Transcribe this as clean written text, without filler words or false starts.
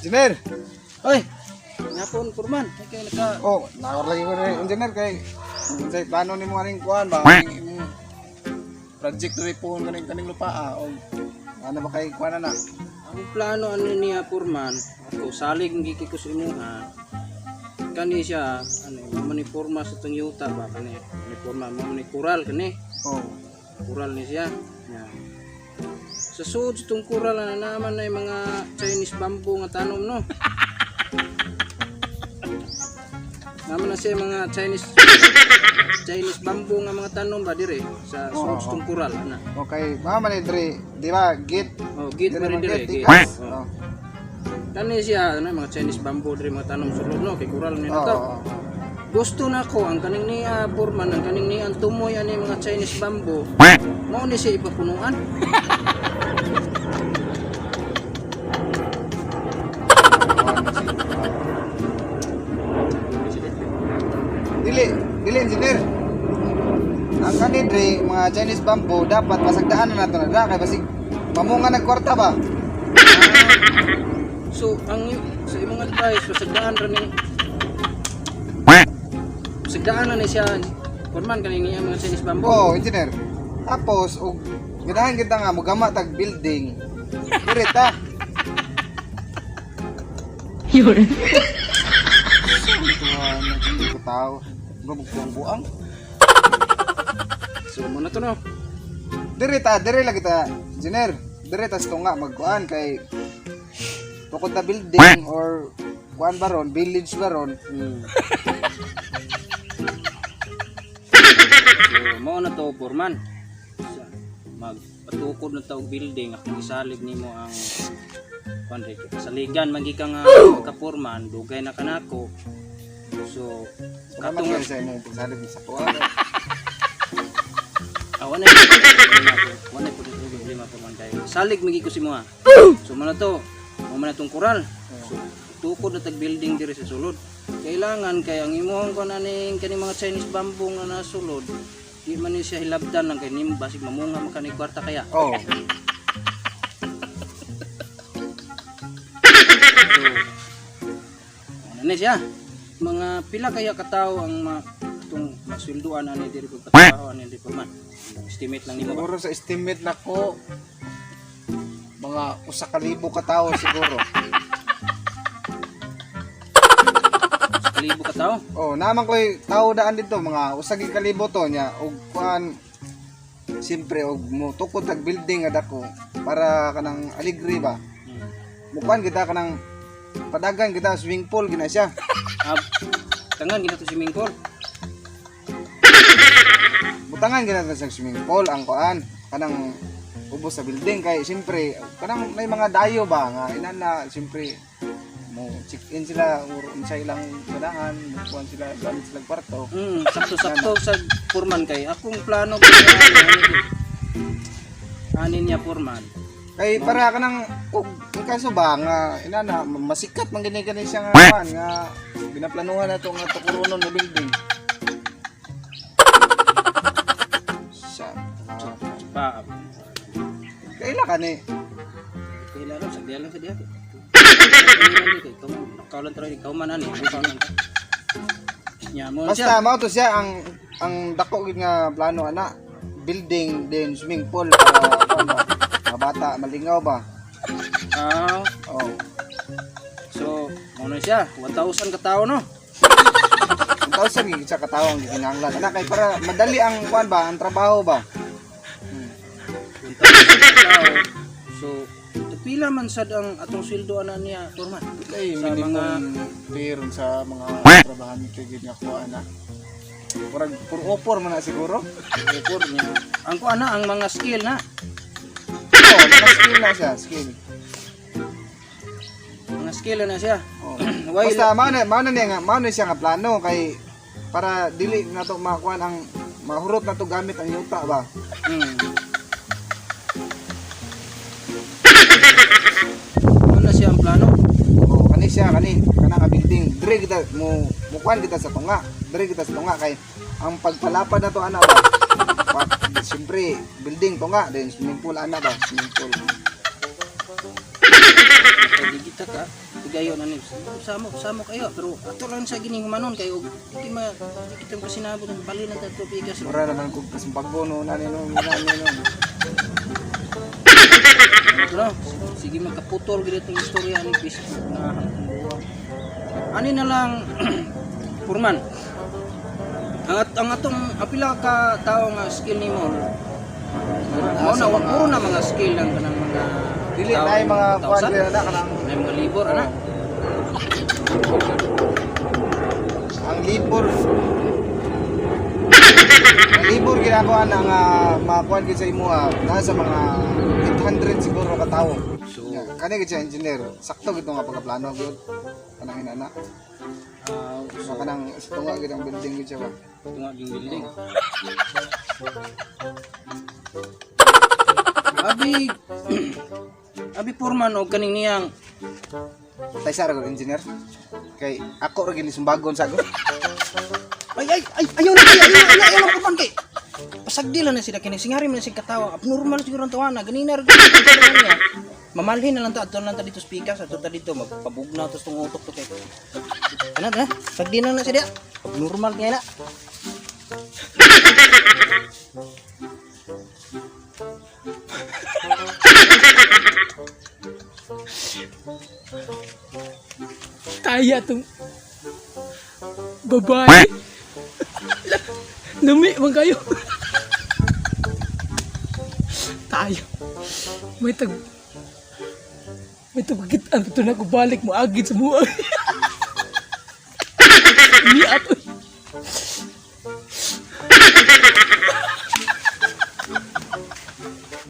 Engineer. Oy. Ngapon Purman, kay naka Oh, nakor lagi ko rin engineer kay unsay plano nimo aning kuan ba aning imong project diri puhon kaning kaning lupa ah og ano ba kay kuan na na? Ang plano ano niya Purman, ako salig giki ko sa imuha. Kani siya ano mao ni porma sa tong yuta ba kani. Ni porma mao ni kural kani. Oh. Kural ni siya. Nya. Sa suod sa tong kural na naman na yung mga Chinese bamboo nga tanom no. Naman na siya mga Chinese Chinese bamboo nga mga tanom ba dire sa suod sa tong kural ana. Okay, mao man ni diri, di ba? Gate. Oh, gate Diri man man dire. gate, Gate. tikas. Oh. Oh. Kani siya ano mga Chinese bamboo dire mga tanom sulod no kay kural ni na Oh, to. oh, oh. Gusto na ko ang kaning niya Burman ang kaning niya ang tumoy ani mga Chinese bamboo. Mao ni siya ipapunuan. Dili, dili engineer. Ang kani diri mga Chinese bamboo dapat masagdaan na nato na kay basig mamunga nagkwarta ba? So ang sa imong advice pasagdaan ra ni pasagdaan na ni siya Burman kaning niya mga Chinese bamboo. Oo, engineer. Tapos og ganahan kita nga mogama tag building. Diri ta. 有人， Ito tao. Buang buang. So mo na to no. Diri ta, diri lang kita, engineer. Diri ta sa tunga magkuan kay tukod na building or kuan baron, village baron. So mao na to Burman. Sa magpatukod na tawg building akong isalig nimo ang kuan re saligan man gi ka nga ka-Purman dugay na kanako. So Salamat katong kayo sa imong pagsalig sa kuan. Ah, wala na problema po. Wala po problema po man kayo. Salig magi ko si mga. So muna to, mo man tong koral. So tukod na tag building diri sa sulod. Kailangan kay ang imuhang kon aning kaning mga Chinese bamboo nga nasulod, di man ni siya hilabdan lang kay nimo basig mamunga man kani kwarta kaya. Oh. So ano ni siya? Mga pila kaya katawo ang ma, itong masweldoan ani diri pagpatrabaho ani diri pa man. Estimate lang nimo ba? Siguro sa estimate nako mga 1,000 ka tawo siguro. Sa kalibo katawo. Oh, naman ko'y tao daan dito mga 1,000 to niya og kuan siyempre og mo tukod tag building nga dako para kanang aligre ba. Mukuan kita kanang padagan kita swimming pool gina siya. Ah, tangan gina to si Mingkol. Butangan gina ta sa swimming pool ang kuan kanang ubos sa building kay siyempre kanang may mga dayo ba nga inana siyempre mo check in sila or unsa ilang ganahan mukuan sila gamit sila kwarto. Sakto-sakto sa Purman kay akong plano ko niya ani niya Purman. Kay para kanang og ang kaso ba nga inana masikat man gini kani siya nga kuan nga ginaplanuhan nato nga tukuronon nga building. Sa Pa kaila kani kailangan sa diya lang sa diya. Kay ikaw man kaulan try ikaw man ani ikaw man. Nya mo na siya. Basta mao to siya ang dako gid nga plano ana building then swimming pool para kuan ba mga bata malingaw ba. Ah, Oh. so mo na siya 1,000 ka tao no. Ang tawag gid siya katawang gikinahanglan ana kay para madali ang kuan ba ang trabaho ba. 1,000 ka tao. So pila man sad ang atong sweldo ana niya Purman. Ay, Sa minimum mga- pay ron sa mga trabahante gid nga kuha na. Murag pur-opor man na siguro. Pur niya. Ang kuan na ang mga skill na. Oh, mga skill na siya, skill. Mga skill na siya. Oh. Why Basta mao na niya nga mao na siya nga plano kay para dili na to makuan ang mahurot na to gamit ang yuta ba. Ano na siya ang plano? Oh, Kani siya kani kana nga building dire kita mo mukuan kita sa tunga. Dire kita sa tunga kay ang pagpalapad na to ana ba. Siyempre building tunga then swimming pool ana ba, swimming pool. Pagigita ka, tigayon na ni. Samo, samo kayo pero ato lang sa gining humanon kay og di ma di kita kasinabot ang bali na ta pikas. Mura naman kung kasumbago no nani no nani no. Ito na, sige magkaputol gid itong istorya ni Facebook na ani na lang, Purman. Ang atong apila ka tao nga skill nimo. Mao na puro na mga skill lang kanang mga Dili tao, na ay mga kuan thousand. dili na kanang Nay mga libor ana. ang libor. Ang libor ginagawa na nga makuan gid sa imo nasa mga 800 siguro ka tawo. So, Yeah, kani gid siya engineer. Sakto gid nga pagkaplano gyud. Kanang inana. So kanang sa tunga gid ang building gid siya ba. Tunga yung building. Abi abi Purman og kaning niyang Tay sara ko engineer. Kay ako ra gid ni sumbagon sa ako. Ay, ay, ay, ayaw na, ayaw, ayaw, ayaw, ayaw na, Purman kay. Pasagdi lang na sila kini singari man na sila katawa. Abnormal siguro ang tawana. Ganina ra gyud ang tawa niya. Mamalhin na lang ta adto lang ta dito sa pikas, adto ta dito magpabugnaw tas tong utok to kay. Ana na, sagdi na na sila. Abnormal kay na. Kaya tong babae. Lumi man kayo. Tayo. May tag kitaan pa to na ko balik mo agid sa buwag. Ni ato.